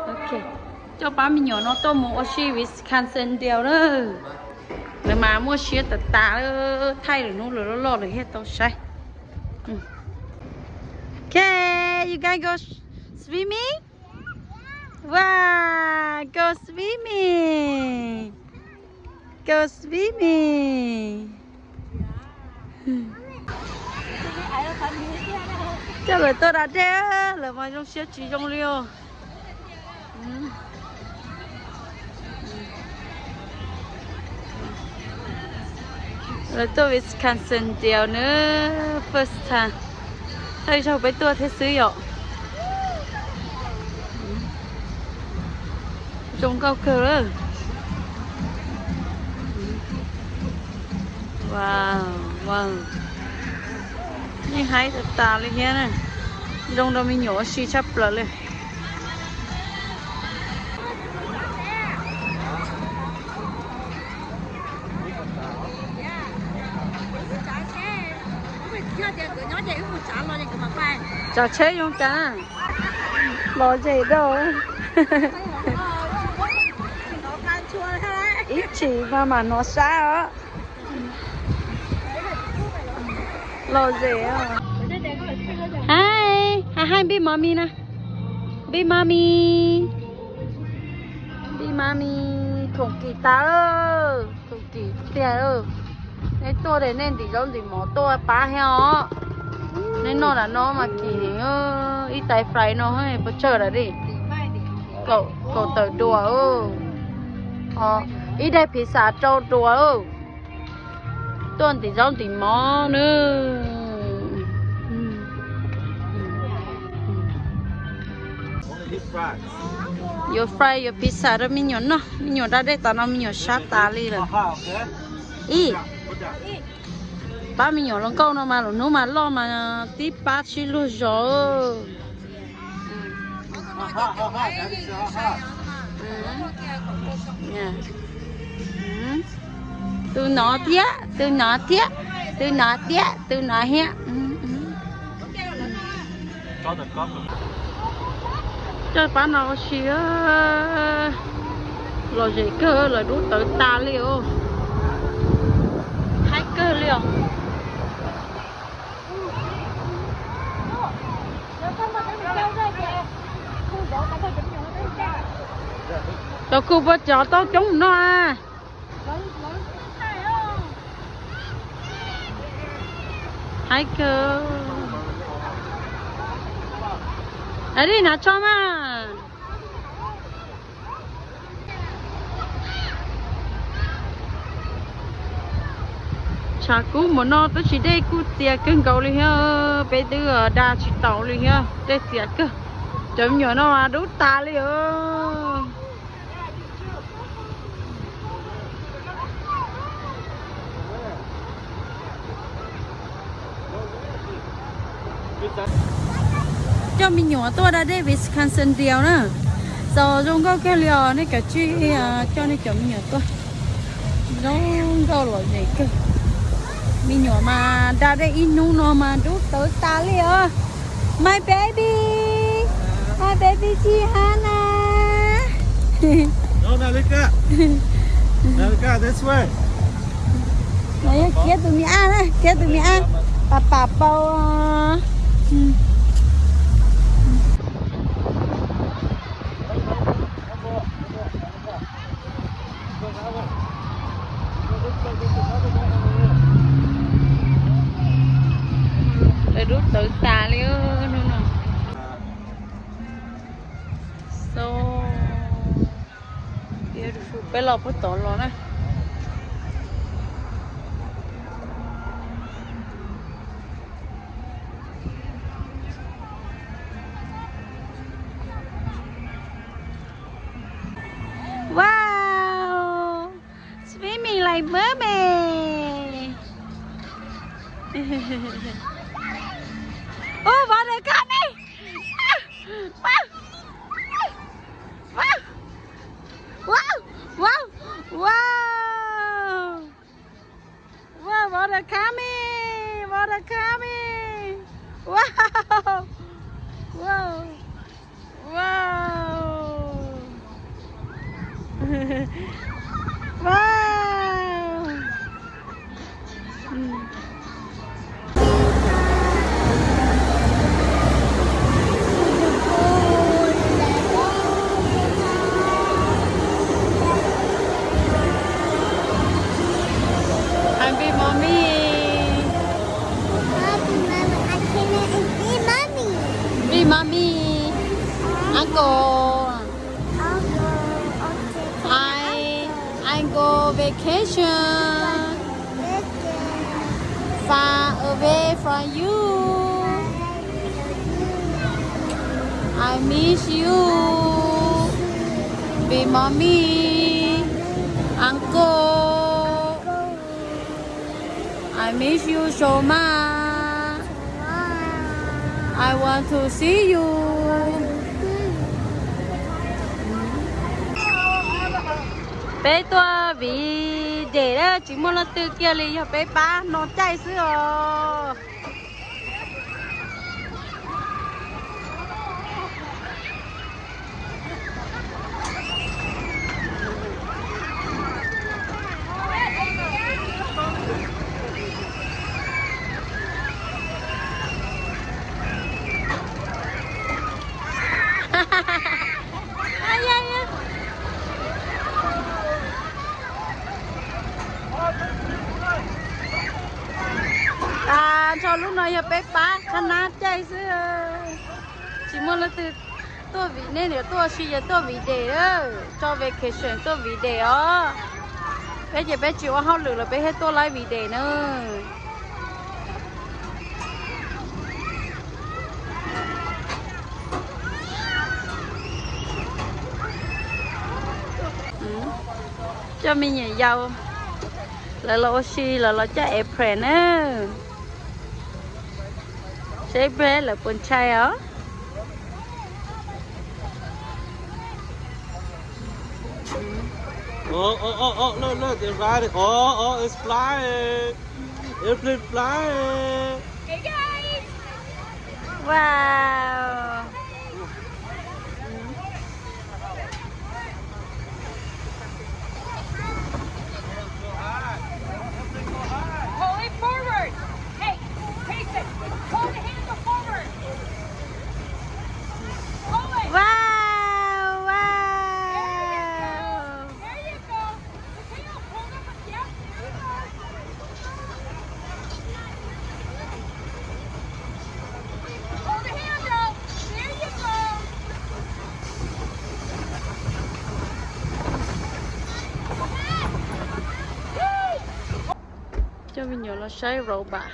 Ok, coj pab me nyuam no tuaj mus ua si Wisconsin Dells na. Lawv mas muaj siab tas tas, thaij lwm hnub lawv loj loj lawv thiaj tau saib. Okay, you guys go swimming? Wow, go swimming. Go swimming. Coj lawv tuaj da dej, lawv mas zoo siab tsis zoo li os. Lawv tuaj Wisconsin Dells na, first time. Thawj zaug peb tuaj thiab xwb yom. Zoo nkauj kawg lawm. Wow, wow. Yeej haib tas tas li thiab na. Zoo rau me nyuam ua si tshaj plaws li. Tsav tsheb zoo cas los zem dau. Ib chim mas mam hnov sab os. Los zem. Hi, hi, hi, big mommy na. Big mommy. Big mommy, khoom kim tas, khoom kim tiag. Nej tuaj es nej ntim zaub ntim mov tuaj pab thiab os. Nej noj lam no mas kim, ib tais fries no puas tsawg lawm li? Kaum tawm duas. Ib daig pizza rau duas. Tuaj ntim zaub ntim mov na. Yuav fry yuav pizza rau me nyuam noj, me nyuam da dej tas no me nyuam sab tas li lawm. Ib, pab me nyuam hluas nkauj no mas lwm hnub mas loj mas tib pab sib luag zos. Tus no thiab, tus no thiab, tus no thiab, tus no thiab. Coj pab no ua si, lom zem kawg, lawv dub tawv tas li os. Haib kawg li os. Cov kuj puas cov tau coob no. Haib kawg. Adi, hnav tso mas. Tshav kub npaum no tab sis dej kuj txias kawg nkaus li thiab, peb twb da tsis taus li thiab, dej txias kawg. Cov me nyuam no mas dub tas li os. Coj me nyuam tuaj da dej Wisconsin Dells na. Txaus zoo nkauj kawg li os, nej kav tsij coj nej cov me nyuam tuaj. Zoo nkauj lom zem kawg. Me nyuam mas da dej ib hnub no mas dub tawv tas li os. My baby, my baby Ji Hana. Khiav tus me ab na, khiav tus me ab, pam pam pau. Lawv dub tawv tas li hnub no. So beautiful, peb los puag tod los na. Wow, swimming like mermaid. Oh, water coming. Wow, wow, wow, wow, wow. Wow, water coming, water coming. Wow, wow, wow. Wow. Happy mommy. Happy mommy. I cannot eat mommy. Eat mommy. Uncle. Uncle. Okay. I, I go vacation. Vacation. Far away from you. I miss you. Big mommy. Uncle. I miss you so much. I want to see you. Peb tuaj viv dej, tsis muaj leej twg kiag li, yog peb pab no caij xwb os. Nrho lub no yog peb pab qhab nab caij xwb, tsis muaj leej twg tuaj viv, nej niam tuaj si yog tuaj viv dej, tso vacation tuaj viv dej os. Peb ces peb tsis ua hauj lwm los peb thiaj tuaj laib viv dej na. Coj me nyuam yaus lawv los ua si, lawv los coj airplane na. Seb peb lawv puas ntshai os. Oh, oh, oh, oh, look, look, they're riding. Oh, oh, it's flying. Airplane flying. Hey, guys. Wow. Pull it forward. Hey, Payson, pull the handle forward. Pull it. Wow, wow. There you go. There you go. Coj me nyuam los saib robot.